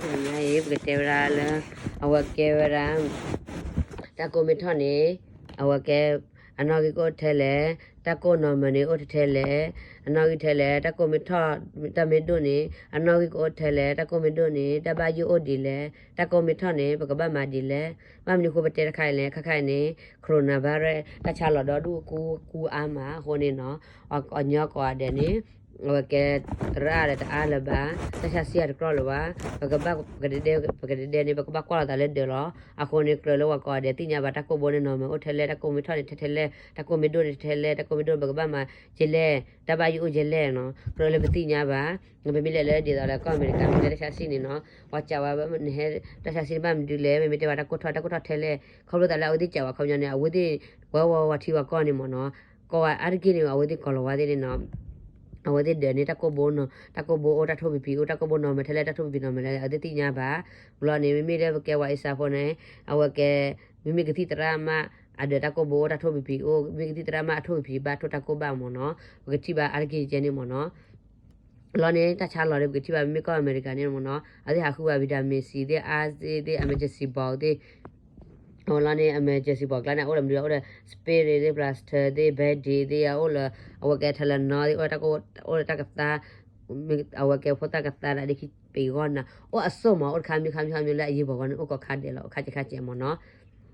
တနံၤညါအံၤ ပကတဲဝဲဒၣ်လၢ အဝဲကဲဝဲဒၣ် တၢ်ကိၢ်မ့ၢ်ထီၣ်န့ၣ် အဝဲကဲ အနီၣ်ဂံၢ်ကအိၣ်ထဲလဲၣ်, တၢ်ကိၢ်နီၢ်မၢၤန့ၣ် အိၣ်ထဲလဲၣ်, အနီၣ်ဂံၢ်ထဲလဲၣ်, တၢ်ကိၢ်မ့ၢ်ထီၣ် တၢ်မ့ၢ်ဒိၣ်န့ၣ် အနီၣ်ဂံၢ်ကအိၣ်ထဲလဲၣ်, တၢ်ကိၢ်မ့ၢ်ဒိၣ်န့ၣ် တၢ်ဘၣ်ယိၣ်အိၣ်ဒ်လဲၣ်, တၢ်ကိၢ်မ့ၢ်ထီၣ်န့ၣ် ပကဘၣ်မၤဒ်လဲၣ်. ဘၣ်မနုၤဃိပတဲတခါအံၤလဲၣ်, ခါခါအံၤန့ၣ် coronavirus တၢ်ဆါလီၤဒီဒူၣ်ကူကူအါမးအဃိန့ၣ်နီၤ, အညီကိးဂၤဒဲးန့ၣ် အဝဲကဲ သရၣ်ဒီးတအါလၢၤဘၣ်, တၢ်ဆါဆံးအတကြၢးလၢၤဘၣ်, ပကဘၣ် ပကဒဲဒဲန့ၣ် ပကဘၣ်ကွၢ်လီၤသးလၢဒၢးလီၤ. အဃိန့ၣ် ကြၢးလၢပှၤကိးဂၤဒဲးသ့ၣ်ညါဘၣ် တၢ်ကိၢ်ဘိန့ၣ်နီၢ်မၢၤအိၣ်ထဲလဲၣ်, တၢ်ကိၢ်မ့ၢ်ထီၣ်န့ၣ်ထဲထဲလဲၣ်, တၢ်ကိၢ်မ့ၢ်ဒိၣ်န့ၣ်ထဲထဲလဲၣ်, တၢ်ကိၢ်မ့ၢ်ဒိၣ်န့ၣ် ပကဘၣ်မၤဒ်လဲၣ်, တၢ်ဘၣ်ယိၣ်အိၣ်ထဲလဲၣ်နီၤ, ကြၢးလၢပသ့ၣ်ညါဘၣ်. ပမ့ၢ်လဲၤလၢဒ်သိးလၢကီၢ်အမဲရကၤ မ့ၢ်လဲၤတၢ်ဆါဆံးန့ၣ်နီၤ, ပှၤစံးဝဲ နဟဲတၢ်ဆါဆံးန့ၣ် ဘၣ်မနုၤလဲၣ်, မ့မ့ၢ်တဲဝဲတၢ်ကိၢ်ထီၣ် တၢ်ကိၢ်ထီၣ်ထဲလဲၣ်, ခီဖျိသးလၢအဝဲသ့ၣ်စံးဝဲ ခီပညီန့ၣ် အဝဲသ့ၣ် ဝဲဝဲဝဲထံဝဲကီၢ်န့ၣ်မ့ၢ်နီၤ, ကိးဂၤအါတက့ၢ်န့ၣ် အဝဲသ့ၣ်ကိးလီၤဝဲသ့ၣ်န့ၣ်နီၤ, အဝဲသ့ၣ်ဒၢးန့ၣ် တၢ်ကိၢ်ဘိနီၤ, တၢ်ကိၢ်ဘိအိၣ်တၢ်ထိၣ်ဖံးဖံးအိၣ်, တၢ်ကိၢ်ဘိနီၢ်မၢၤထဲလဲၣ်, တၢ်ထိၣ်ဖံးဖံးနီၢ်မၢၤလဲၣ် အဝဲသ့ၣ်သ့ၣ်ညါဘၣ်. ဘျီန့ၣ် မ့မ့ၢ်လၢပကဲဝဲအ့စးဖိန့ၣ် အဝဲကဲ မ့မ့ၢ်ကသံၣ်သရၣ်မး အဒၢးတၢ်ကိၢ်ဘိအိၣ် တၢ်ထိၣ်ဖံးဖံးအိၣ်, မ့ၢ်ကသံၣ်သရၣ်မးအထိၣ်ဖံးဖံးဘၣ်ထိၣ်တၢ်ကိၢ်ဘၣ်မ့ၢ်နီၤ, ပကထံၣ်ဘၣ်အါတက့ၢ်ကဲန့ၣ်မ့ၢ်နီၤ. လီၤန့ၣ် တၢ်ဆါလီၤဒီး ပကထံၣ်ဘၣ် မ့မ့ၢ်ကီၢ်အမဲရကၤန့ၣ်မ့ၢ်နီၤ, အဝဲသ့ၣ်ဟးဃုဝဲ vitamin C သ့ၣ် အါသ့ၣ်သ့ၣ် emergency ဘီသ့ၣ်, အဝဲလီၤန့ၣ် emergency ဘီကျါန့ၣ် အိၣ်လၢမနုၤ အိၣ်လၢ spirit သ့ၣ် plaster သ့ၣ် Band-Aid သ့ၣ် အိၣ်လၢ အဝဲကဲ Tylenol သ့ၣ် အိၣ်လၢတၢ်ကိၢ် အိၣ်လၢတၢ်ကသါ အဝဲကဲဖိသၣ်ကသါဒၣ်ဒ်ခံပ့ၤဂီၢ်နၤ အိၣ်အစိၣ်မး အိၣ်တခါမံၤခါမံၤခါမံၤလၢအယံၤဘီဂီၢ်န့ၣ် အိၣ်ကိးခါဒဲးလီၤ အိၣ်ခါကဲခါကဲမ့ၢ်နီၤ.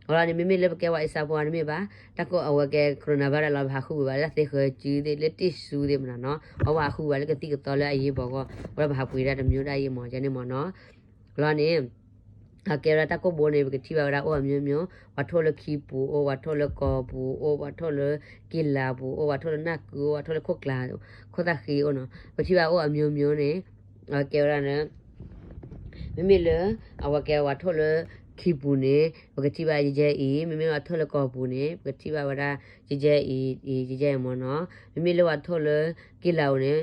အလီၤန့ၣ် မ့မ့ၢ်လၢပကဲဝဲအ့စးဖိန့ၣ်မ့ၢ်ဘၣ် တၢ်ကိၢ်အဝဲကဲ coronavirus လီၤ ပဟးဃုဝံၤဘၣ်လၢတၢ်သ့ဃၢၤစုသ့ၣ် လၢတ့ၢ်စူသ့ၣ်မ့ၢ်နီၤ အဝဲဟးဃုဝံၤဘၣ်လၢကသံၣ်ကသီလၢအယံၤဘီဂီၢ် ဝဲပဟးပှ့ၤဒၣ်တမံၤဒၣ်ယံၤမ့ၢ်ကဲန့ၣ်မ့ၢ်နီၤ. လီၤန့ၣ် အကဲဝဲဒၣ်တၢ်ကိၢ်ဘိန့ၣ် ပကထံၣ်ဘၣ်ဝဲဒၣ်အိၣ်အမျိုးမျိုး ပှၤထိၣ်လၢခံပူၤအိၣ် ပှၤထိၣ်လၢကီၢ်ပူၤအိၣ် ပှၤထိၣ်လၢကံလၤပူၤအိၣ် ပှၤထိၣ်လၢနၢ်ကုအိၣ် ပှၤထိၣ်လၢခိၣ်ကျါ ခိၣ်သၣ်ဃံအိၣ်နီၤ ပထံၣ်ဘၣ်အိၣ်အမျိုးမျိုးန့ၣ် အကဲဝဲဒၣ် မ့မ့ၢ်လၢ အဝဲကဲပှၤထိၣ်လၢခံပူၤန့ၣ် ပကထံၣ်ဘၣ်ယဲယဲအံၤ မ့မ့ၢ်ပှၤထိၣ်လၢကီၢ်ပူၤန့ၣ် ပကထံၣ်ဘၣ်ဝဲဒၣ် ယဲယဲအံၤ ယဲယဲအံၤမ့ၢ်နီၤ မ့မ့ၢ်လၢပှၤထိၣ်လၢကံလၤပူၤန့ၣ်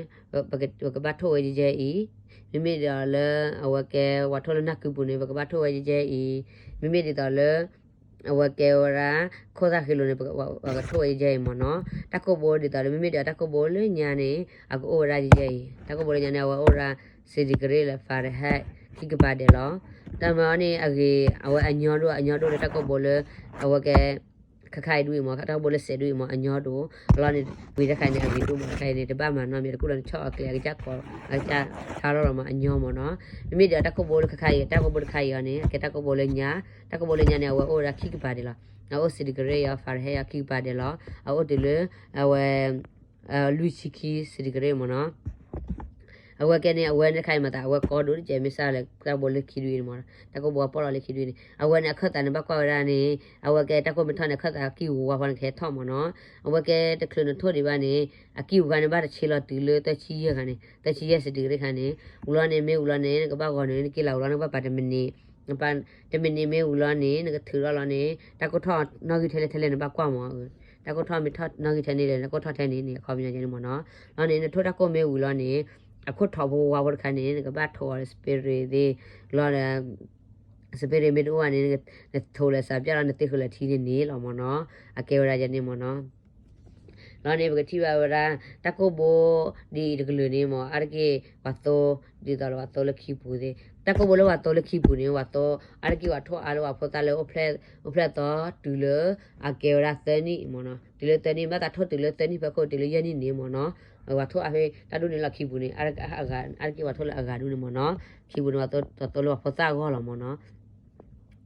ပကဘၣ်ထိၣ်ဝဲယဲယဲအံၤ မ့မ့ၢ်ဒ်သိးလၢ အဝဲကဲပှၤထိၣ်လၢနၢ်ကုပူၤန့ၣ် ပကဘၣ်ထိၣ်ဝဲယဲယဲအံၤ မ့မ့ၢ်ဒ်သိးလၢ အဝဲကဲဝဲဒၣ် ခိၣ်သၣ်ဃံလိၤန့ၣ် ပကထိၣ်ဝဲယဲယဲအံၤမ့ၢ်နီၤ တၢ်ကိၢ်ဘိဒ်သိးလၢ မ့မ့ၢ်ဒ်သိးတၢ်ကိၢ်ဘိလၢညါန့ၣ် အကအိၣ်ဝဲဒၣ်ယဲယဲအံၤ တၢ်ကိၢ်ဘိလၢညါန့ၣ် အဝဲအိၣ်ဝဲဒၣ် centigrade လၢ Fahrenheit ခံကပၤဒဲးလီၤ တၢ်မၤအီၤန့ၣ်အဂ့ၤ အဝဲအညီဒိၣ် အညီဒိၣ်လၢတၢ်ကိၢ်ဘိလၢ အဝဲကဲ ခါခါအံၤဒ်အံၤမ့ၢ် တၢ်ကိၢ်ဘိလၢစဲးဒ်အံၤမ့ၢ် အညီဒိၣ် လီၤန့ၣ် ပှ့ၤတၢ်ခါအံၤန့ၣ် အဂ့ၤဒိၣ်မး တခါအံၤန့ၣ် တဘၣ်မၤနီတမံၤ တကူၣ်လီၤန့ၣ် ဆီၣ်အီၤကျဲ အကစၢ်ကိး အကစၢ်ထါထီၣ်လီၤမး အညီမ့ၢ်နီၤ မ့မ့ၢ်ဒ်သိးတၢ်ကိၢ်ဘိလၢခါခါအံၤ တၢ်ကိၢ်ဘိတခါအံၤအီၤန့ၣ် အကဲတၢ်ကိၢ်ဘိလၢညါ တၢ်ကိၢ်ဘိလၢညါန့ၣ် အဝဲအိၣ်ဝဲဒၣ်ခံကပၤဒဲးလီၤ အအိၣ် centigrade အီၤ Fahrenheit အီၤ ခံကပၤဒဲးလီၤ အအိၣ်တုၤလၢ အဝဲ လွံၢ်ဆံခံ centigrade မ့ၢ်နီၤ အဝဲကဲန့ၣ် အဝဲန့ၣ်တခါအံၤမၤသး အဝဲကီဒိၣ်တကဲး မ့ၢ်စးလၢတၢ်ကိၢ်ဘိလၢခံဒုအံၤန့ၣ်မ့ၢ်နီၤ တၢ်ကိၢ်ဘိအပီၢ်လီၤလၢခံဒုအံၤန့ၣ် အဝဲန့ၣ် အခၢၣ်သးန့ၣ် ဘၣ်ကွၢ်ဝဲဒၣ်န့ၣ် အဝဲကဲတၢ်ကိၢ်မ့ၢ်ထီၣ်န့ၣ် အခၢၣ်သးကံၢ်ဝါဖီန့ၣ် ကဟဲထီၣ်မ့ၢ်နီၤ အဝဲကဲတချုးနထိၣ်ဒံးဘၣ်န့ၣ် အကံၢ်ဝါန့ၣ် ဘၣ်တဆ့လီၤတုၤလၢသၢဆံယဲၢ်ဂၤန့ၣ် သၢဆံယဲၢ် centigrade ခါန့ၣ် ဝံၤလီၤန့ၣ် မ့ၢ်ဝံၤလီၤန့ၣ် နကဘၣ်ဂီၤန့ၣ် နက့ၤလၢဝံၤလီၤ နကဘၣ်ပာ်တမံးနံး တမံးနံးမ့ၢ်ဝံၤလီၤန့ၣ် နကထုးထီၣ်လီၤန့ၣ် တၢ်ကိၢ်ထီၣ်နီၣ်ဂံၢ်ထဲလဲၣ်ထဲလဲၣ် နဘၣ်ကွၢ်မ့ၢ် တၢ်ကိၢ်ထီၣ်မ့ၢ်ထီၣ်နီၣ်ဂံၢ်ထဲန့ၣ်ဒီး နကိၢ်ထီၣ်ထဲန့ၣ်န့ၣ် အခီပညီကဲန့ၣ်မ့ၢ်နီၤ လီၤန့ၣ် နထိၣ်တၢ်ကိၢ်မ့ၢ်ဝံၤလီၤန့ၣ် အခိၣ်ထီးဖိဝါဖိတခါန့ၣ် နကဘၣ်ထိၣ်အီၤလၢ spirit သ့ၣ် လီၤဒီး spirit မ့ၢ်တအိၣ်ဘၣ်န့ၣ် နထိၣ်လၢစးပျၢ်လီၤ နသ့ဃုာ်လၢထံန့ၣ်န့ၣ်လီၤမ့ၢ်နီၤ အကဲဝဲဒၣ်ယဲန့ၣ်မ့ၢ်နီၤ လီၤန့ၣ် ပကထံၣ်ဘၣ်ဝဲဒၣ် တၢ်ကိၢ်ဘိ ဒ်အံၤတကလုာ်န့ၣ်မ့ၢ် အါတက့ၢ်ပှၤသိ ဒ်သိးလၢပှၤသိလၢခံပူၤသ့ၣ် တၢ်ကိၢ်ဘိလၢပှၤသိလၢခံပူၤန့ၣ် ပှၤသိ အါတက့ၢ်ပှၤထိၣ်အါလၢပှၤဖိသၣ်လၢ အိၣ်ဖျဲၣ်သီတုၤလၢ အကဲဝဲဒၣ်သၢနံၣ်မ့ၢ်နီၤ တုၤလၢသၢနံၣ် ဘၣ်သးထိၣ်တုၤလၢသၢနံၣ်ဖဲခိၣ်တုၤလၢယဲၢ်နံၣ်န့ၣ်မ့ၢ်နီၤ ပှၤထိၣ်အါဖဲတၢ်ဒိၣ်န့ၣ်လီၤခံပူၤန့ၣ် အါတက့ၢ်ပှၤထိၣ်လၢအဂၤဒူၣ်န့ၣ်မ့ၢ်နီၤ ခံပူၤန့ၣ် ပှၤသိလၢပှၤဖိသၣ်အဂီၢ်လီၤမ့ၢ်နီၤ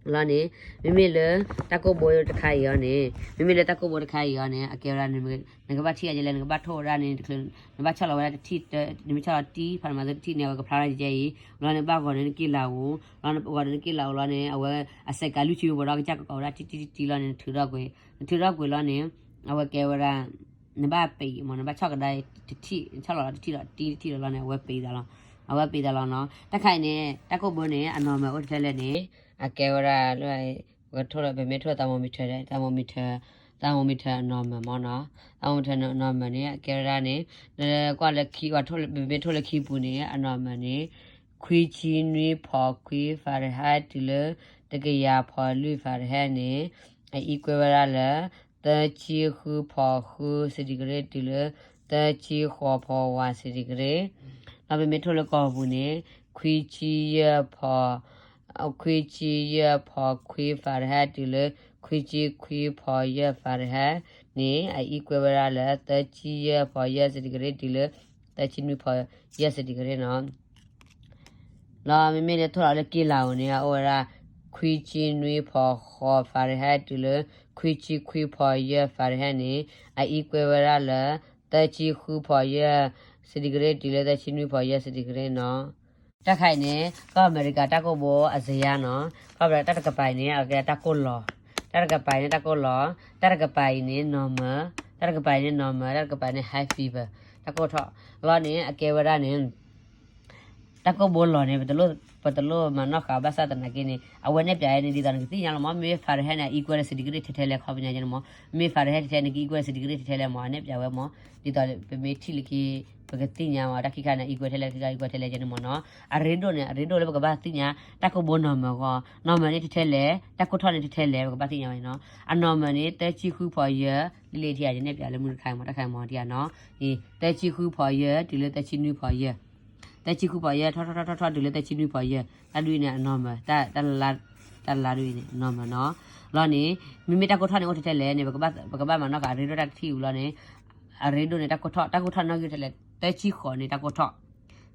လီၤန့ၣ် မ့မ့ၢ်လၢ တၢ်ကိၢ်ဘိတခါအံၤအီၤန့ၣ် မ့မ့ၢ်လၢတၢ်ကိၢ်ဘိတခါအံၤအီၤန့ၣ် အကဲဝဲဒၣ် နကဘၣ်ထံၣ်အါယဲလဲၣ် နကဘၣ်ထိၣ်ဝဲဒၣ်န့ၣ် တချုး နဘၣ်ဆီၣ်လီၤဝဲဒၣ်တထံၣ် နမ့ၢ်ဆီၣ်လီၤတထံၣ် ဖးနမၤသ့တထံၣ်န့ၣ် အဝဲကဖျါထီၣ်ယဲအံၤ လီၤန့ၣ် ဘၣ်ဂီၤန့ၣ် နက့ၤလၢအူ လီၤန့ၣ် ဘၣ်ဂီၤန့ၣ် နက့ၤလၢအူလီၤန့ၣ် အဝဲ အစဲးကးလွံၢ်ဆံဝံၤဘၣ်ဒီး ကစၢ်ကကိးဝဲဒၣ်တထံၣ်တထံၣ်လီၤန့ၣ် နထုးထီၣ်ကွံာ် နထုးထီၣ်ကွံာ်လီၤန့ၣ် အဝဲကဲဝဲဒၣ် နဘၣ်ပံးမ့ၢ် နဘၣ်ဆီၣ်ကဒါတထံၣ် နဆီၣ်လီၤတထံၣ်လီၤ တထံၣ်တထံၣ်လီၤလီၤန့ၣ် အဝဲပံးသးလီၤ အဝဲပံးသးလီၤနီၤ တၢ်ခါအံၤန့ၣ် တၢ်ကိၢ်ဘိန့ၣ် အနီၢ်မၢၤအိၣ်ထဲလဲၣ်န့ၣ် အကဲဝဲဒၣ်လၢ ပကထိၣ်လၢ ပမ့ၢ်ထိၣ် thermometer ဒီး thermometer thermometer အနီၢ်မၢၤမ့ၢ်နီၤ thermometer အနီၢ်မၢၤန့ၣ် အကဲဝဲဒၣ်န့ၣ် နကွၢ်လၢခံ ပမ့ၢ်ထိၣ်လၢခံပူၤန့ၣ် အနီၢ်မၢၤန့ၣ် ခွံဆံနွံဖီခွံ Fahrenheit တုၤလၢ တကယၤဖီလွံၢ် Fahrenheit န့ၣ် အအံကွဲဝဲဒၣ်လၢ သၢဆံဃုဖီဃု centigrade တုၤလၢ သၢဆံဃိးဖီဝး centigrade ဒီးပမ့ၢ်ထိၣ်လၢကီၢ်ပူၤန့ၣ် ခွံဆံယဲၢ်ဖီ ခွံဆံယဲၢ်ဖီခွံ Fahrenheit တုၤလၢ ခွံဆံခွံဖီယဲၢ် Fahrenheit န့ၣ် အ equal ဝဲဒၣ်လၢ သၢဆံယဲၢ်ဖီယဲၢ် centigrade တုၤလၢ သၢဆံနွံဖီယဲၢ် centigrade နီၤ. လီၤမ့မ့ၢ်လၢထိၣ်လီၤလၢက့လၤဧိၤန့ၣ် အအိၣ်ဝဲဒၣ် ခွံဆံနွံဖီဃိး Fahrenheit တုၤလၢ ခွံဆံခွံဖီယဲၢ် Fahrenheit န့ၣ် အ equal ဝဲဒၣ်လၢ သၢဆံဃုဖီယဲၢ် centigrade တုၤလၢ သၢဆံနွံဖီယဲၢ် centigrade နီၤ. တၢ်တခါအံၤန့ၣ် ကီၢ်အမဲရကၤတၢ်ကိၢ်ဘိအစယါနီၤ. ကီၢ်အမဲရကၤတၢ်တကပၤအံၤန့ၣ် အကဲတၢ်ကိၢ်လီၤ, တၢ်တကပၤအံၤန့ၣ် တၢ်ကိၢ်လီၤ, တၢ်တကပၤအံၤန့ၣ် normal, တၢ်တကပၤအံၤန့ၣ် normal, တၢ်တကပၤအံၤန့ၣ် high fever, တၢ်ကိၢ်ထီၣ်. လီၤန့ၣ် အကဲဝဲဒၣ်န့ၣ် တၢ်ကိၢ်ဘိလီၤန့ၣ် ပတလိၣ်မၤနီၣ်ဃာ်ဘၣ်ဆၣ်သနာ်က့န့ၣ် အဝဲနဲၣ်ပၠးဝဲန့ၣ် ဒ်သိးနကသ့ၣ်ညါလီၤမး. မ့ၢ် Fahrenheit န့ၣ် အ equal လၢ centigrade ထဲထဲလဲၣ် ခီပညီန့ၣ်မး. မ့ၢ် Fahrenheit ထဲထဲန့ၣ် က equal centigrade ထဲထဲလဲၣ်မး အနဲၣ်ပၠးဝဲမး. ဒ်သိးပမ့ၢ်ထံၣ်လၢက့ ပကသ့ၣ်ညါမး တၢ်ခံခါန့ၣ် equal ထဲလဲၣ် တၢ်ခံခါ equal ထဲလဲၣ်ကဲန့ၣ်မးနီၤ. အရ့ဒိၣ်န့ၣ် အရ့ဒိၣ်လၢပကဘၣ်သ့ၣ်ညါ တၢ်ကိၢ်ဘိ normal ဂီၢ် normal န့ၣ်ထဲထဲလဲၣ်, တၢ်ကိၢ်ထီၣ်န့ၣ်ထဲထဲလဲၣ် ပကဘၣ်သ့ၣ်ညါဝဲန့ၣ်နီၤ. အ normal န့ၣ် သၢဆံဃုဖီယဲၢ် လံလံထံဧါ ယနဲၣ်ပၠးလၢမုၢ်တခါမး တၢ်ခါမး ထံဧါနီၤ. သၢဆံဃုဖီယဲၢ် တုၤလၢသၢဆံနွံဖီယဲၢ် သၢဆံဃုဖီယဲၢ် ထီၣ်ထီၣ်ထီၣ်ထီၣ်ထီၣ်တုၤလၢသၢဆံနွံဖီယဲၢ် တၢ်ဒ်အံၤန့ၣ် အ normal, တၢ်လါဒ်အံၤန့ၣ် normal နီၤ. လီၤန့ၣ် မ့မ့ၢ်တၢ်ကိၢ်ထီၣ်န့ၣ်အိၣ်ထဲထဲလဲၣ်န့ၣ် ပကဘၣ်မၤနီၣ်ဃာ်အရ့ဒိၣ်တၢ်တထံၣ်အူလီၤန့ၣ်, အရ့ဒိၣ်န့ၣ် တၢ်ကိၢ်ထီၣ် တၢ်ကိၢ်ထီၣ်နီၣ်ဂံၢ်ထဲလဲၣ် သၢဆံဃိးန့ၣ် တၢ်ကိၢ်ထီၣ်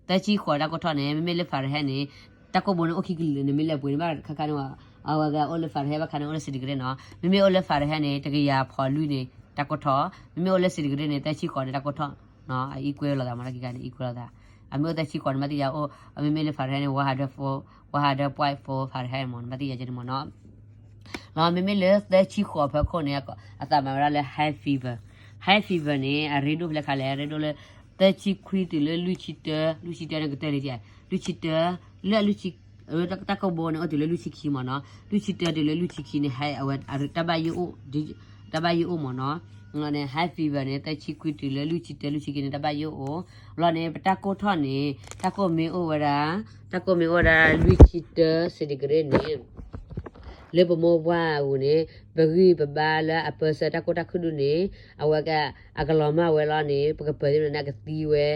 သၢဆံဃိးတၢ်ကိၢ်ထီၣ်န့ၣ် မ့မ့ၢ်လၢ Fahrenheit န့ၣ် တၢ်ကိၢ်ဘိန့ၣ်အိၣ်ခံကလုာ်န့ၣ် မ့ၢ်လၢပှ့ၤန့ၣ်ဘၣ်ခါခါန့ၣ် အဝဲကအိၣ်လၢ Fahrenheit ဘၣ်ခါန့ၣ်အိၣ်လၢ centigrade နီၤ. မ့မ့ၢ်အိၣ်လၢ Fahrenheit န့ၣ် တကယၤဖီလွံၢ်န့ၣ် တၢ်ကိၢ်ထီၣ်, မ့မ့ၢ်အိၣ်လၢ centigrade န့ၣ် သၢဆံဃိးန့ၣ် တၢ်ကိၢ်ထီၣ်နီၤ. အ equal လိာ်သးမး တၢ်ခံခါန့ၣ် equal လိာ်သး. အမ့ၢ်အိၣ်သၢဆံဃိးန့ၣ် မ့ၢ်သ့ၣ်ညါအိၣ် မ့မ့ၢ်လၢ Fahrenheit န့ၣ် one hundred four, one hundred point four Fahrenheit မး နဘၣ်သ့ၣ်ညါကဲန့ၣ်မးနီၤ. လီၤ မ့မ့ၢ်လၢသၢဆံဃိးဖီခိၣ်န့ၣ် အသးမၤဝဲဒၣ်လၢ high fever, high fever န့ၣ် အရ့ဒိၣ်ဖဲလဲၣ်ခါလဲၣ် အရ့ဒိၣ်လၢ သၢဆံခွံတုၤလၢလွံၢ်ဆံတၢ, လွံၢ်ဆံတၢန့ၣ်ကတၢၢ်လံ, လွံၢ်ဆံတၢ လၢလွံၢ်ဆံ တၢ်ကိၢ်ဘိန့ၣ် အိၣ်တုၤလၢလွံၢ်ဆံခံမးနီၤ. လွံၢ်ဆံတၢတုၤလၢလွံၢ်ဆံခံန့ၣ် ဟဲအဝဲ တၢ်ဘၣ်ယိၣ်အိၣ်, တၢ်ဘၣ်ယိၣ်အိၣ်မးနီၤ. န့ၣ် high fever န့ၣ် သၢဆံခွံတုၤလၢလွံၢ်ဆံတၢ လွံၢ်ဆံခံန့ၣ် တၢ်ဘၣ်ယိၣ်အိၣ်. လီၤန့ၣ် ပတၢ်ကိၢ်ထီၣ်န့ၣ် တၢ်ကိၢ်မ့ၢ်အိၣ်ဝဲဒၣ်, တၢ်ကိၢ်မ့ၢ်အိၣ်ဝဲဒၣ် လွံၢ်ဆံတၢ centigrade န့ၣ် လၢပမိၢ်ပှၢ်အပူၤန့ၣ် ပဂံၢ်ပဘါလၢအပၢဆှၢတၢ်ကိၢ်တၢ်ခုၣ်ဒိၣ်န့ၣ် အဝဲက အကလီၤမၢ်ဝဲလီၤန့ၣ် ပကပၢၤသ့ၣ်မနုၤန့ၣ် အကသံဝဲ,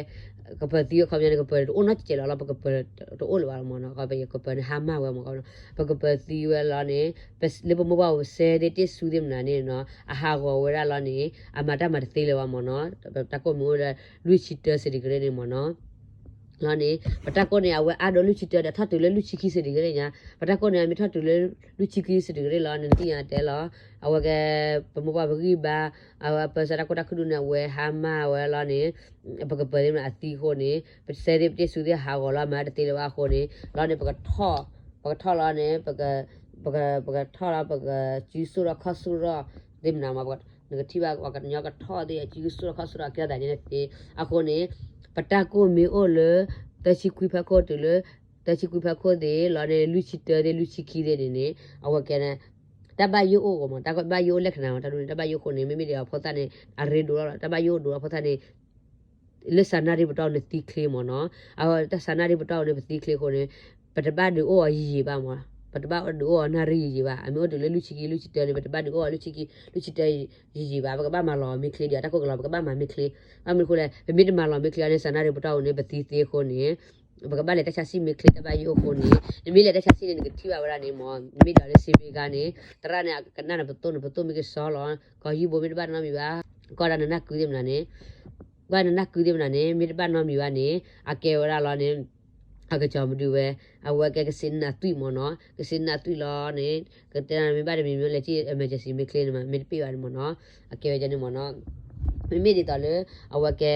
ကပၢၤသံဝဲခီပညီန့ၣ် ကပၢၤတအိၣ်နီတစဲးလီၤလီၤ ပကပၢၤတအိၣ်လၢၤဘၣ်လီၤမးနီၤ. ကပၢၤသံဝဲလီၤန့ၣ် လၢပမိၢ်ပှၢ်ပူၤ ပစဲသ့ၣ်တ့ၢ်ဆူသ့ၣ်မနုၤန့ၣ်နီၤ အဟးဂီၤဝဲဒၣ်လီၤန့ၣ် အမၤတၢ်မၤတသ့လၢၤဘၣ်မးနီၤ. တၢ်ကိၢ်မ့ၢ်အိၣ်လၢ လွံၢ်ဆံတၢ centigrade န့ၣ်မးနီၤ လီၤန့ၣ် ပတၢ်ကိၢ်န့ၣ် အဝဲအါဒိၣ်လွံၢ်ဆံတၢဒီးထီၣ်တုၤလၢလွံၢ်ဆံခံ centigrade ညါ, ပတၢ်ကိၢ်န့ၣ် အမ့ၢ်ထီၣ်တုၤလၢ လွံၢ်ဆံခံ centigrade လီၤန့ၣ် နသ့ၣ်ညါတဲလီၤ. အဝဲကဲ ပမိၢ်ပှၢ်ပဂံၢ်ဘါ အဝဲပၢဆှၢတၢ်ကိၢ်တၢ်ခုၣ်ဒိၣ်န့ၣ် အဝဲဟါမၢ်ဝဲလီၤန့ၣ် ပကပၢၤသ့ၣ်မနုၤအသံအဃိန့ၣ် ပစဲသ့ၣ်ပတ့ၢ်ဆူသ့ၣ်ဟးဂီၤလီၤ မၤတသ့လၢၤဘၣ်အဃိန့ၣ် လီၤန့ၣ် ပကထီၣ်, ပကထီၣ်လီၤန့ၣ် ပကထီၣ်လီၤ ပကစုစိၣ်ထီၣ်ခီၣ်စိၣ်ထီၣ်သ့ၣ်မနုၤမး နကထံၣ်ဘၣ် ပှၤကညီကထီၣ်သ့ၣ် စုစိၣ်ထီၣ်ခီၣ်စိၣ်ထီၣ် ကဲသးန့ၣ်သ့. အဃိန့ၣ် ပတၢ်ကိၢ်မ့ၢ်အိၣ်လၢ သၢဆံခွံဖီခိၣ်တုၤလၢ သၢဆံခွံဖီခိၣ်သ့ၣ်လီၤန့ၣ် လွံၢ်ဆံတၢသ့ၣ် လွံၢ်ဆံခံသ့ၣ်န့ၣ်န့ၣ် အဝဲကဲန့ၣ် တၢ်ဘၣ်ယိၣ်အိၣ်မး တၢ်ဘၣ်ယိၣ်အိၣ်လၢခဏမး တၢ်ဒ်န့ၣ် တၢ်ဘၣ်ယိၣ်အဃိန့ၣ် မ့မ့ၢ်ဒ်အဖိသၣ်န့ၣ် အရ့ဒိၣ်လီၤ တၢ်ဘၣ်ယိၣ်အိၣ်ဒိၣ်လီၤ ဖိသၣ်န့ၣ် လၢစးနၣ်ရံၣ်ပတီၢ်န့ၣ်သံချ့မးနီၤ. အဝဲတၢ်စးနၣ်ရံၣ်ပတီၢ်န့ၣ်ပသံချ့အဃိန့ၣ် ပတဘၣ်ဒုးအိၣ်အီၤယံာ်ယံာ်ဘၣ်မး ပတဘၣ်ဒုးအိၣ်အီၤနၣ်ရံၣ်ယံာ်ယံာ်ဘၣ် အမ့ၢ်အိၣ်တုၤလၢလွံၢ်ဆံခံ လွံၢ်ဆံတၢန့ၣ် ပတဘၣ်ဒုးအိၣ်အီၤလွံၢ်ဆံခံ လွံၢ်ဆံတၢယံာ်ယံာ်ဘၣ် ပကဘၣ်မၤလီၤမ့ၢ်ချ့ဒီး တၢ်ကိၢ်ကလီၤ ပကဘၣ်မၤမ့ၢ်ချ့ ဘၣ်မနုၤအဃိလဲၣ် ပမ့ၢ်တမၤလီၤမ့ၢ်ချ့အီၤန့ၣ် စးနၣ်ရံၣ်ပတီၢ်အဃိန့ၣ် ပသံသ့အဃိန့ၣ် ပကဘၣ်လဲၤတၢ်ဆါဆံၣ်မ့ၢ်ချ့ တၢ်ဘၣ်ယိၣ်အဃိန့ၣ် နမ့ၢ်လဲၤတၢ်ဆါဆံၣ်န့ၣ် နကထံၣ်ဘၣ်ဝဲဒၣ်န့ၣ်မး နမ့ၢ်ဒိးလၢစ့ဘ့ကါန့ၣ် သရၣ်န့ၣ် ကနၣ်နပသိၣ် နပသိၣ်မ့ၢ်ကစီလီၤ ကီၢ်ဟံၣ်ဘိမ့ၢ်တဘၣ်နီတမံၤဘၣ် ကီၢ်ဒၣ်နနၢ်ကုသ့ၣ်မနုၤန့ၣ် ကွၢ်နနၢ်ကုသ့ၣ်မနုၤန့ၣ် မ့ၢ်တဘၣ်နီတမံၤဘၣ်န့ၣ် အကဲဝဲဒၣ်လီၤန့ၣ် အကစီၤမဒုဝဲ အဝဲကဲကစ့နနၢ်သွံၣ်မးနီၤ ကစ့နနၢ်သွံၣ်လီၤန့ၣ် ကတဲနၤမ့ၢ်ဘၣ်တမံၤမ့ၢ်လဲၤစံၣ် emergency မ့ၢ်ချ့န့ၣ်မး မ့ၢ်တပ့ၢ်ဘၣ်န့ၣ်မးနီၤ အကဲဝဲဒ်န့ၣ်မးနီၤ မ့မ့ၢ်ဒ်သိးလၢ အဝဲကဲ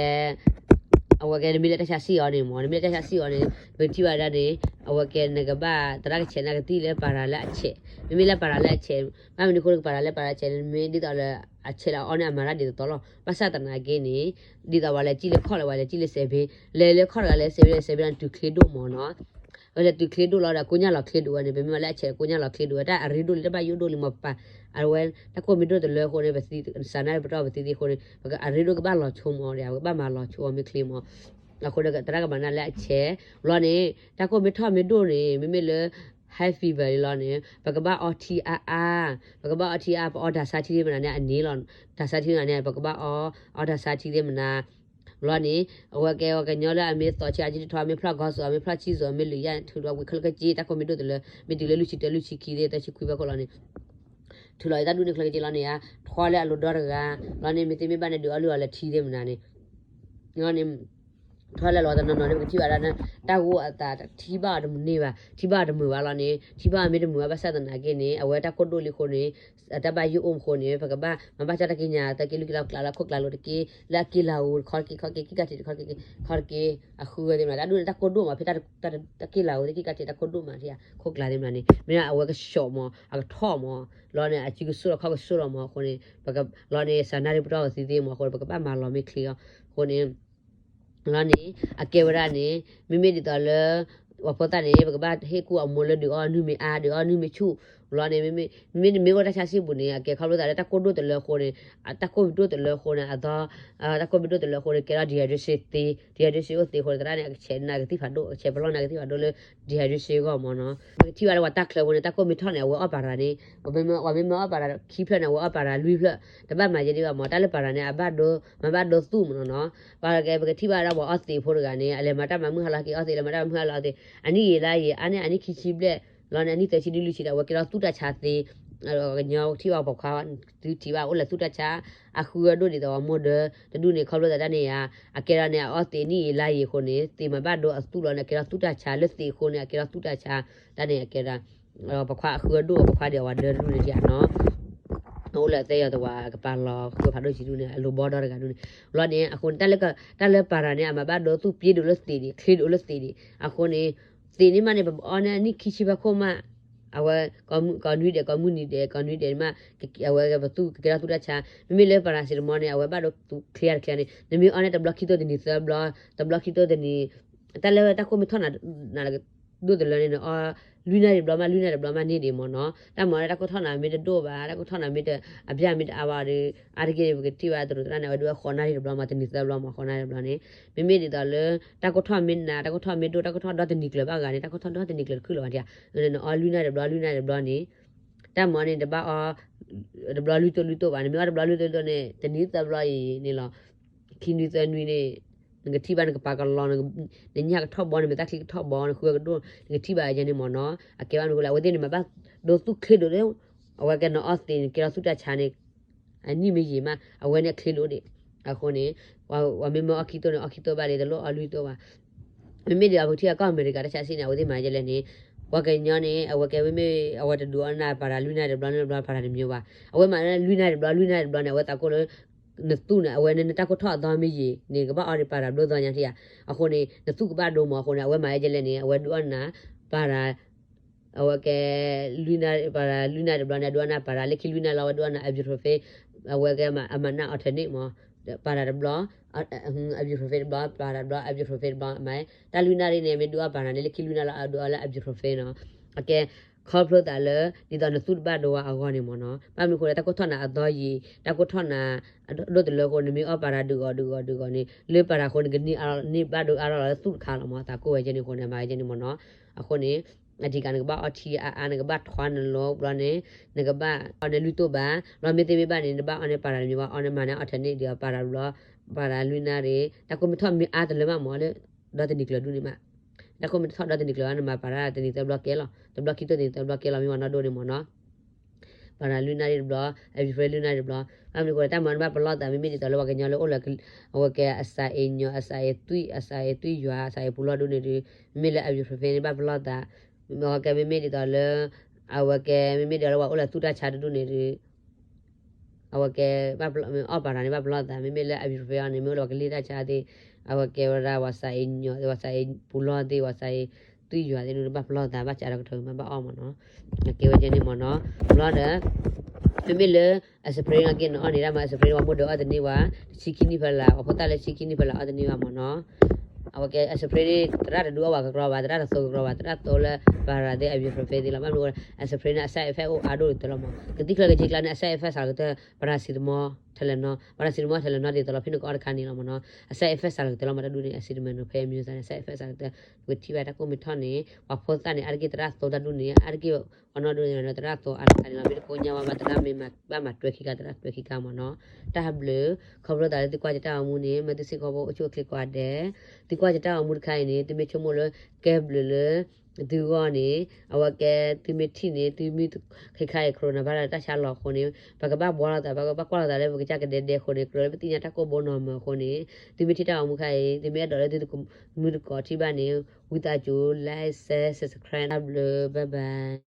အဝဲကဲနမ့ၢ်လဲၤတၢ်ဆါဆံၣ်အီၤန့ၣ်မး နမ့ၢ်လဲၤတၢ်ဆါဆံၣ်အီၤန့ၣ် ပထံၣ်ဘၣ်ဒၣ်န့ၣ် အဝဲကဲနကဘၣ်သရၣ်ကဆဲးနကသံၣ်လၢပၤရၤလၢအဆဲး မ့မ့ၢ်လၢပၤရၤလၢအဆဲး ဘၣ်မနုၤအဃိလၢကပၤရၤလၢပၤရၤဆဲးန့ၣ် မ့ၢ်ဒ်သိးလၢ အဆဲးလၢအအီၣ်န့ၣ်အမၤတၢ်ဒ်သိးသိးလီၤ ဘၣ်ဆၣ်သနာ်က့န့ၣ် ဒ်သိးပှၤလဲၤစံၣ်လၢခီၣ်လၢပှၤလဲၤစံၣ်လၢစဲးဘ့ၣ် လဲၤလၢခီၣ်တဂၤလၢစဲးဘ့ၣ်လၢစဲးဘ့ၣ်န့ၣ် တုၤချ့ဒိၣ်မးနီၤ ဝဲလဲၤတုၤချ့ဒိၣ်လီၤဒီးကိညၢ်လီၤချ့ဒိၣ်ဝဲန့ၣ် ပမ့ၢ်ဝဲလၢအဆဲးကိညၢ်လီၤချ့ဒိၣ်ဝဲ တၢ်အရ့ဒိၣ်လံ တၢ်ဘၣ်ယိၣ်ဒိၣ်လံမးပၢ် အဝဲ တၢ်ကိၢ်မ့ၢ်ဒိၣ်တလၢအဃိန့ၣ် ပသံ စးနၣ်ရံၣ်ပတီၢ်ပသံသ့အဃိန့ၣ် ပကအရ့ဒိၣ်ကဘၣ်လီၤဆိမးဒီး ပကဘၣ်မၤလီၤဆိအီၤမ့ၢ်ချ့မး အဃိဒီးသရၣ်ကမၤနၢ်လၢအဆဲး လီၤန့ၣ် တၢ်ကိၢ်မ့ၢ်ထီၣ်မ့ၢ်ဒိၣ်န့ၣ် မ့မ့ၢ်လၢ high fever လီၤန့ၣ် ပကဘၣ်အီထံအါအါ ပကဘၣ်အီထံအါ ပအီတၢ်ဆါထံသ့ၣ်မနုၤန့ၣ် အန့ၣ်လီၤ တၢ်ဆါထံသ့ၣ်မနုၤန့ၣ် ပကဘၣ်အီ အီတၢ်ဆါထံသ့ၣ်မနုၤ လီၤန့ၣ် အဝဲကဲ ပှၤကညီလၢအမ့ၢ်သီဆံးအကံထီၣ် မ့ၢ်ဖျီၣ်ဂီၤစိး မ့ၢ်ဖျီၣ်ဆံစိး မ့ၢ်လုာ်ယါ ထုးဒီးဝံၤခဲလၢာ်ခဲဆ့ တၢ်ခိၣ်မ့ၢ်ဒိၣ်တလၢ မ့ၢ်တုၤလၢလွံၢ်ဆံတၢ လွံၢ်ဆံခံသ့ၣ် သၢဆံခွံဖဲခိၣ်လီၤန့ၣ် ထုးလီၤအံၤတၢ်ဒူၣ်န့ၣ် ခဲလၢာ်ခဲဆ့လီၤန့ၣ်ဧါ, ထွဲလၢအလိၤဒီတဂၤ လီၤန့ၣ် မ့ၢ်သ့မ့ၢ်ဘၣ်န့ၣ် ဒုးအီၣ်လုၢ်အီၤလၢထံသ့ၣ်မနုၤန့ၣ် လီၤန့ၣ် ထွဲလၢအလိၤတနီၤနီၤန့ၣ် ပကထံၣ်ဘၣ်ဒၣ်န့ၣ် တၢ်ဂိၢ်အသးထံၣ်ဘၣ်အီၤတမုာ်န့ၢ်ဘၣ်, ထံၣ်ဘၣ်အီၤမ့ၢ်တမုာ်ဘၣ်ဘၣ်ဆၣ်သနာ်က့န့ၣ် အဝဲတၢ်ခိၣ်ဒိၣ်လံအဃိန့ၣ် အတၢ်ဘၣ်ယိၣ်အိၣ်အဃိန့ၣ် ပကဘၣ်မၤဘၣ်ဆၣ်တၢ်ကံးညာ် တၢ်က့ၤလုၢ်က့ၤလီၤကျးလၢခိၣ်ကျးလိၤတက့ၢ် လၢအက့ၤလၤဧိၤတခီတက့ၢ် ခီတက့ၢ် ကံၢ်ကးထံးတခီတက့ၢ် ခီတက့ၢ် အဃုဝဲသ့ၣ်မနုၤ တၢ်ဒူၣ်န့ၣ် တၢ်ခိၣ်ဒိၣ်မး ဖဲတၢ်က့ၤလၤဧိၤသ့ၣ် ကံၢ်ကးထံးတၢ်ခိၣ်ဒိၣ်မး ထံၣ်ဧါ ခိၣ်ကျးသ့ၣ်မနုၤန့ၣ် မ့ၢ်ဒၣ်အဝဲကဆှီမး အကထီၣ်မး လီၤန့ၣ် အစုကစိၣ်လီၤခီၣ်ကစိၣ်လီၤမးအဃိန့ၣ် လီၤန့ၣ် စၤနၣ်ရံၣ်ပတီၢ်ကသံသ့ၣ်မးအဃိန့ၣ် ပကဘၣ်မၤလီၤမ့ၢ်ချ့အီၤ အဃိန့ၣ် လီၤန့ၣ် အကဲဝဲဒၣ်န့ၣ် မ့မ့ၢ်ဒ်သိးလၢ ပှၤဖိသၣ်န့ၣ် ပကဘၣ်ဟ့ၣ်ကူၣ်အမိၢ်လၢဒုးအီၣ်နုၢ်မ့ၢ်အါ ဒုးအီၣ်နုၢ်မ့ၢ်ဆူၣ် လီၤန့ၣ် မ့မ့ၢ်နမ့ၢ်အိၣ်တၢ်ဆါဆံၣ်ပူၤန့ၣ် အကဲခီဖျိသးလၢတၢ်ကိၢ်ဒိၣ်တလၢအဃိန့ၣ် တၢ်ကိၢ်မ့ၢ်ဒိၣ်တလၢအဃိန့ၣ် အသီ တၢ်ကိၢ်မ့ၢ်ဒိၣ်တလၢအဃိန့ၣ် ကဲထီၣ် dehydration သ့ dehydration အိၣ်သ့အဃိန့ၣ် သရၣ်န့ၣ် အကဆဲးနၤကသံၣ်ဖးဒိၣ် အကဆဲးပလီၢ်နၤကသံၣ်ဖးဒိၣ်လၢ dehydration အဂီၢ်မးနီၤ ပကထံၣ်ဘၣ်လၢပှၤတၢ်ချၢဖိန့ၣ် တၢ်ကိၢ်မ့ၢ်ထီၣ်န့ၣ် အဝဲအီၣ်ပၤရၤန့ၣ် ပှၤမ့ၢ်မ့ၢ်အီၣ်ပၤရၤခံဖျၢၣ်န့ၣ် အဝဲအီၣ်ပၤရၤလွံၢ်ဖျၢၣ် တဘၣ်မၤယဲဒ်ဘၣ်မး တၢ်လၢပၤရၤန့ၣ် အဘၣ်ဒိ မၤဘၣ်ဒိသူၣ်မးနီၤနီၤ ပှၤကဲ ပကထံၣ်ဘၣ်ဒၣ်ပှၤအီၣ်သံးဖိတဂၤန့ၣ် အလဲၤမၤတၢ်မၤမုၢ်ဟါလီၤက့ၤအီၣ်သံး လဲၤမၤတၢ်မၤမုၢ်ဟါလီၤအီၣ်သံး အနံၣ်ယံာ်လါယံာ် အါန့ၢ်အနံၣ်ခံဆံဘျဲၣ် လီၤန့ၣ် အနံၣ်သၢဆံဒုလွံၢ်ဆံဒီး အဝဲကဲထီၣ်သူၣ်တၢ်ဆါသ့ ကညီထံၣ်ဘၣ်ပိာ်ခွါ သုထံၣ်ဘၣ်အိၣ်လၢသူၣ်တၢ်ဆါ အဃုအဒိၣ်ဒ်သိးပှၤမိၢ်ဒၢ တဒူၣ်န့ၣ်ခီဖျိသးတၢ်န့ၣ်ဧါ အကဲဒၣ်န့ၣ် အအီၣ်သံးနံၣ်ယံာ်လါယံာ်အဃိန့ၣ် သံးမၤဘၣ်ဒိအသူၣ်လီၤန့ၣ် အကဲထီၣ်သူၣ်တၢ်ဆါလၢသံးအဃိန့ၣ် အကဲထီၣ်သူၣ်တၢ်ဆါ တၢ်န့ၣ်အကဲဒၣ် ပှၤခွါအဃုအဒိၣ် ပှၤခွါဒံးအဝၤဒၢတဒူၣ်န့ၣ်ဧါနီၤ အိၣ်လၢအသဲယီၤတဝၤ ကပာ်လီၤဃုဖးဒိၣ်ဆံးဒူၣ်န့ၣ် အလိၤဘီဒီတဂၤဒူၣ်န့ၣ် လီၤန့ၣ် အဃိန့ၣ် တၢ်လၢပၤရၤန့ၣ် အမၤဘၣ်ဒိသူၣ်ပျ့ဒိၣ်လၢသံးဒံး ချ့ဒိၣ်လၢသံးဒံး အဃိန့ၣ် သံးန့ၣ်မးန့ၣ် ပအီၣ်န့ၢ်အနံၣ်ခံဆံဖဲခိၣ်မး အဝဲ ကိးနွံဒဲး ကိးမုၢ်နံၤဒဲး ကိးနွံဒဲးန့ၣ်မး အဝဲပသူၣ်ကကဲထီၣ်သူၣ်တၢ်ဆါ မ့မ့ၢ်လၢ paracetamol န့ၣ် အဝဲဘၣ်ဒိသူၣ်ချ့တချ့န့ၣ် နမ့ၢ်အီၣ်န့ၢ်တဘျီခံတိၢ်တနံၤသၢဘျီ တဘျီခံတိၢ်တနံၤ တၢ်လၢတၢ်ခိၣ်မ့ၢ်ထီၣ်နၤ နၤ ဒိၣ်တလၢန့ၣ် နအီၣ်လွံၢ်နၣ်ရံၣ်တဘျီမး လွံၢ်နၣ်ရံၣ်တဘျီမးန့ၣ်ဒံးမ့ၢ်နီၤ တၢ်မၤအီၣ်န့ၢ်တၢ်ခိၣ်ထီၣ်နၤမ့ၢ်တဒိၣ်ဘၣ် တၢ်ခိၣ်ထီၣ်နၤမ့ၢ်တ အဘျၣ်မ့ၢ်တအါဘၣ်ဒီး အါတက့ၢ်န့ၣ် ပကထံၣ်ဘၣ်တရူးသရၣ်န့ၣ် အဝဲဒုးအီၣ်ဃိးနၣ်ရံၣ်တဘျီမး တနံၤသၢဘျီမး ဃိးနၣ်ရံၣ်တဘျီန့ၣ် မ့မ့ၢ်ဒ်သိးလၢ တၢ်ခိၣ်ထီၣ်မ့ၢ်နၤ တၢ်ခိၣ်ထီၣ်မ့ၢ်ဒိၣ် တၢ်ခိၣ်ထီၣ်ဒီတနံၤကျၢၤဘၣ်ဂၤန့ၣ် တၢ်ခိၣ်ထီၣ်ဒီတနံၤကျၢၤတခုလၢၤဘၣ် နအီၣ်လွံၢ်နၣ်ရံၣ်တဘျီ လွံၢ်နၣ်ရံၣ်တဘျီန့ၣ် တၢ်မၤအီၣ်န့ၣ် တဘၣ်အီၣ် တဘျီလွံၢ်တိၢ်လွံၢ်တိၢ်ဘၣ် နမ့ၢ်အီၣ်တဘျီလွံၢ်တိၢ်လွံၢ်တိၢ်န့ၣ် တနံၤသၢဘျီအံၤန့ၣ်လီၤ ခံနွံသၢနွံန့ၣ် နကထံၣ်ဘၣ်နကပၤကလီၤ နညၣ်ကထီၣ်ဘီ နမဲာ်သၣ်ချံကထီၣ်ဘီ နဃုကဒိၣ် နကထံၣ်ဘၣ်ယဲန့ၣ်မ့ၢ်နီၤ အကဲဘၣ်မနုၤဃိလဲၣ် အဝဲသ့ၣ်န့ၣ် မၤဘၣ်ဒိသူၣ်ချ့ဒိၣ်လၢ အဝဲကဲနအီၣ်သံးန့ၣ် ကဲထီၣ်သူၣ်တၢ်ဆါန့ၣ် အနံၣ်မ့ၢ်ယံာ်မး အဝဲန့ၣ်အချ့ဒိၣ်ဒံး အဃိန့ၣ် ပှၤမ့ၢ်မ့ၢ်အီၣ်ခံတိၢ်န့ၣ် အီၣ်ခံတိၢ်ဘၣ်လံ တလိၣ်အီၣ်လွံၢ်တိၢ်ဘၣ် မ့မ့ၢ်ဒ်သိးပကထံၣ်အကီၢ်အမဲရကၤတၢ်ဆါဆံးန့ၣ် အဝဲသ့ၣ်မၤယဲလဲၣ်န့ၣ် ပှၤကညီန့ၣ် အဝဲကဲမ့မ့ၢ် အဝဲတဒုးအီၣ်နၤပၤရၤလွံၢ်နၣ်ရံၣ်တဘျီ လွံၢ်နၣ်ရံၣ်တဘျီ ပၤရၤတမံၤဘၣ် အဝဲမၤလွံၢ်နၣ်ရံၣ်တဘျီ လွံၢ်နၣ်ရံၣ်တဘျီန့ၣ် အဝဲသးကိၢ်လၢ နသူၣ်န့ၣ် အဝဲန့ၣ်နတၢ်ခိၣ်ထီၣ်အသီမ့ၢ်ယံာ်န့ၣ် ကဘၣ်အီၣ်ဒံးပၤရၤဘျိသီညါထံၣ်ဧါ အဃိန့ၣ် နသူၣ်ကဘၣ်ဒိမးအဃိန့ၣ် အဝဲမၤယဲလဲၣ်န့ၣ် အဝဲဒုးအီၣ်နၤ ပၤရၤ အဝဲကဲ လွံၢ်နၣ်ရံၣ် ပၤရၤလွံၢ်နၣ်ရံၣ်တဘျီန့ၣ် အဒုးအီၣ်နၤပၤရၤ လၢခံလွံၢ်နၣ်ရံၣ်လီၤ အဝဲဒုးအီၣ်နၤ ibuprofen အဝဲကဲ အမၤနၢ် alternate မး ပၤရၤတဘျီ ibuprofen တဘျီ ပၤရၤတဘျီ ibuprofen တဘျီ မၤ တၢ်လွံၢ်နၣ်ရံၣ်န့ၣ် မ့ၢ်ဒုးအီၣ်ပၤရၤန့ၣ် လၢခံလွံၢ်နၣ်ရံၣ်လီၤ အဒုးအီၣ်လၢ ibuprofen နီၤ အကဲ ခီဖျိသးလၢ ဒ်သိးနသူၣ်တဘၣ်ဒိဝဲအဂီၢ်န့ၣ်မ့ၢ်နီၤ ဘၣ်မနုၤအဃိလဲၣ် တၢ်ခိၣ်ထီၣ်နၤအသီယံာ် တၢ်ခိၣ်ထီၣ်နၤ ဒိၣ်တလၢအဃိ နမ့ၢ်အီၣ်ပၤရၤဒုးဂီၤဒုးဂီၤဒုးဂီၤန့ၣ် လၢပၤရၤအဃိ နကန့ၢ်အါန့ၢ်ဘၣ်ဒိအါထီၣ်လီၤလၢသူၣ်တခါလီၤမး သးကိၢ်ဝဲကဲန့ၣ်အဃိန့ၣ် မၤဝဲကဲန့ၣ်မ့ၢ်နီၤ အဃိန့ၣ် အဓိက နကဘၣ်အီထံအါအါ နကဘၣ်ထွါနလိၤဘျီန့ၣ် နကဘၣ်အီန့ၢ်လွံၢ်တိၢ်ဘၣ် ဘျီမ့ၢ်သ့မ့ၢ်ဘၣ်န့ၣ် နဘၣ်အီန့ၢ်ပၤရၤတမံၤဘၣ် အီန့ၢ်မၤန့ၢ် alternate ဒီးပၤရၤဘျီ ပၤရၤလွံၢ်နၣ်ရံၣ် တၢ်ကိၢ်မ့ၢ်ထီၣ်မ့ၢ်အါတလၢမးမးလၢ ဒီတနံၤကျၢၤဒူၣ်န့ၣ်မး တၢ်ကိၢ်မ့ၢ်ထီၣ်ဒီတနံၤကျၢၤဘၣ် နမၤပၤရၤတနံၤသၢဘျီကဲလီၤ တဘျီခံတိၢ်တနံၤသၢဘျီကဲလီၤ မ့ၢ်ဝဲနီၢ်ဒိၣ်န့ၣ်မ့ၢ်နီၤ ပၤရၤလွံၢ်နၣ်ရံၣ်တဘျီ ibuprofen လွံၢ်နၣ်ရံၣ်တဘျီ ဘၣ်မနုၤအဃိလဲၣ် တၢ်မၤနဘၣ်ပလီၢ်သး မ့မ့ၢ်ဒ်သိးလၢပှၤကညီလၢအိၣ်လၢ အဝဲကဲအစးအ့ၣ်ညီၣ် အစးအ့ၣ်သွံၣ် အစးအ့ၣ်သွံၣ်ယွၤ အစးအ့ၣ်ပူၤလီၢ်ဒူၣ်န့ၣ်ဒီး မ့မ့ၢ်လၢ ibuprofen န့ၣ် ဘၣ်ပလီၢ်သး အဝဲကဲမ့မ့ၢ်ဒ်သိးလၢ အဝဲကဲမ့မ့ၢ်ဒ်သိးလၢပှၤအိၣ်လၢသူၣ်တၢ်ဆါတဒူၣ်န့ၣ်ဒီး အဝဲကဲ ဘၣ်ပလီၢ် အီၣ်ပၤရၤန့ၣ် ဘၣ်ပလီၢ်သး မ့မ့ၢ်လၢ ibuprofen အီၤန့ၣ် မ့ၢ်အိၣ်လၢပှၤကလ့ၢ်တၢ်ဆါသ့ၣ် အဝဲကဲဝဲဒၣ်ပှၤစးအ့ၣ်ညီၣ်သ့ၣ် ပှၤစးအ့ၣ်ပူၤလီၢ်သ့ၣ် ပှၤစးအ့ၣ်သွံၣ်ယွၤသ့ၣ်ဒူၣ်န့ၣ် ဘၣ်ပလီၢ်သး ဘၣ်စးထီၣ်ကထၢမး ဘၣ်အီၣ်မးနီၤ အကဲဝဲကဲန့ၣ်မ့ၢ်နီၤ ဘျီဒီး မ့မ့ၢ်လၢ aspirin အက့ၢ်နအီၣ်န့ၣ် တၢ်မၤ aspirin ပှၤမိၢ်ဒၢအီၣ်တန့ၢ်ဝဲ တဆံခံနံၣ်ဖဲလၢ ပှၤဖိသၣ်လၢဆံခံနံၣ်ဖဲလၢအီၣ်တန့ၢ်ဘၣ်မ့ၢ်နီၤ အဝဲကဲ aspirin န့ၣ် သရၣ်တဒုးအီၣ်ဝဲကကြီဘၣ် သရၣ်တသိကကြီဘၣ် သရၣ်သိလၢ ပၤရၤသ့ၣ် ibuprofen သ့ၣ်လီၤ ဘၣ်မနုၤအဃိလဲၣ် aspirin န့ၣ် အ side effect အိၣ်အါဒိၣ်တလီၤမး ကသံၣ်ချၢကဆ့ကျါန့ၣ် အ side effect စးကတၢၢ် paracetamol Tylenol ဘၣ်ဒီး Tylenol Tylenol ဒ်သိးလီၤဖဲန့ၣ်ကအီၣ်တခါန့ၣ်လီၤမ့ၢ်နီၤ. အ side effect စးလီၤကတၢၢ်လီၤမ့ၢ်တၢ်ဒူၣ်န့ၣ် acetaminophen မ့ၢ်စးန့ၣ် side effect စးလီၤကတၢၢ် ပကထံၣ်ဘၣ်တၢ်ကိၢ်မ့ၢ်ထီၣ်န့ၣ် ပှၤဖိသၣ်န့ၣ် အါတက့ၢ်သရၣ်သိတၢ်ဒူၣ်န့ၣ် အါတက့ၢ် ပှၤနီၢ်ဒူၣ်န့ၣ် သရၣ်သိအါတခါန့ၣ်လီၤ. မ့ၢ်တကိးညါဝဲဘၣ်သရၣ်မ့ၢ်ဘၣ်မၤတွဲခံခါ သရၣ်တွဲခံခါမ့ၢ်နီၤ. တၢ်ဘျုး ခီဖျိသးလၢသုကွၢ်ယတၢ်ဂီၤမူန့ၣ် မ့ၢ်သုစ့ၢ်ကီးဖိအိၣ်ဆူၣ်အိၣ်ချ့ကိးဂၤဒဲး သုကွၢ်ယတၢ်ဂီၤမူတခါအံၤန့ၣ် သုမ့ၢ်ဆိကမိၣ်လၢ ကဲဘျုးလၢ သုဂီၢ်န့ၣ် အဝဲကဲသုမ့ၢ်ထံၣ်န့ၣ် သုမ့ၢ်ခဲခါအံၤ corona ဘၣ်ဒီးတၢ်ဆါလီၤအဃိန့ၣ် ပကဘၣ်ဘှီလိာ်သး ပကဘၣ်ကွၢ်လိာ်သးလၢပကစၢ်ကဒဲဒဲအဃိန့ၣ် ကြၢးလၢပသ့ၣ်ညါတၢ်ကိၢ်ဘိနီၢ်မၢၤအဃိန့ၣ် သုမ့ၢ်ထံၣ်တၢ်ဂီၤမူခါအံၤ သုမ့ၢ်အဲၣ်ဒိးလၢသုမုၢ်သကိးထံၣ်ဘၣ်န့ၣ် ဝံသးစူၤ like share subscribe တၢ်ဘျုး bye bye.